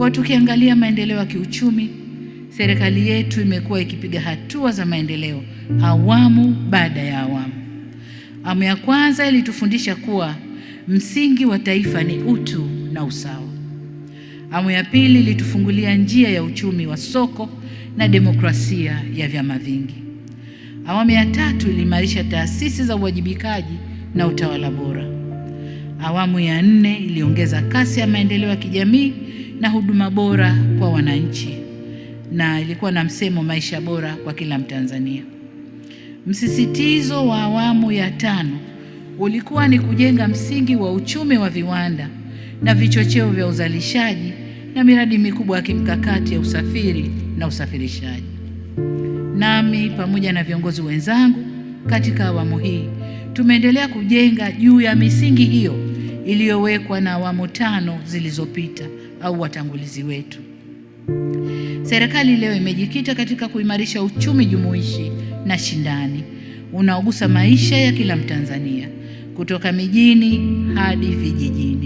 Kwa tukiangalia maendeleo ya kiuchumi, serikali yetu imekuwa ikipiga hatua za maendeleo awamu baada ya awamu. Awamu ya kwanza ilitufundisha kuwa msingi wa taifa ni utu na usawa. Awamu ya pili ilitufungulia njia ya uchumi wa soko na demokrasia ya vyama vingi. Awamu ya tatu iliimarisha taasisi za uwajibikaji na utawala bora. Awamu ya nne iliongeza kasi ya maendeleo ya kijamii na huduma bora kwa wananchi, na ilikuwa na msemo maisha bora kwa kila Mtanzania. Msisitizo wa awamu ya tano ulikuwa ni kujenga msingi wa uchumi wa viwanda na vichocheo vya uzalishaji na miradi mikubwa ya kimkakati ya usafiri na usafirishaji. Nami pamoja na viongozi wenzangu katika awamu hii tumeendelea kujenga juu ya misingi hiyo iliyowekwa na awamu tano zilizopita au watangulizi wetu. Serikali leo imejikita katika kuimarisha uchumi jumuishi na shindani unaogusa maisha ya kila Mtanzania kutoka mijini hadi vijijini.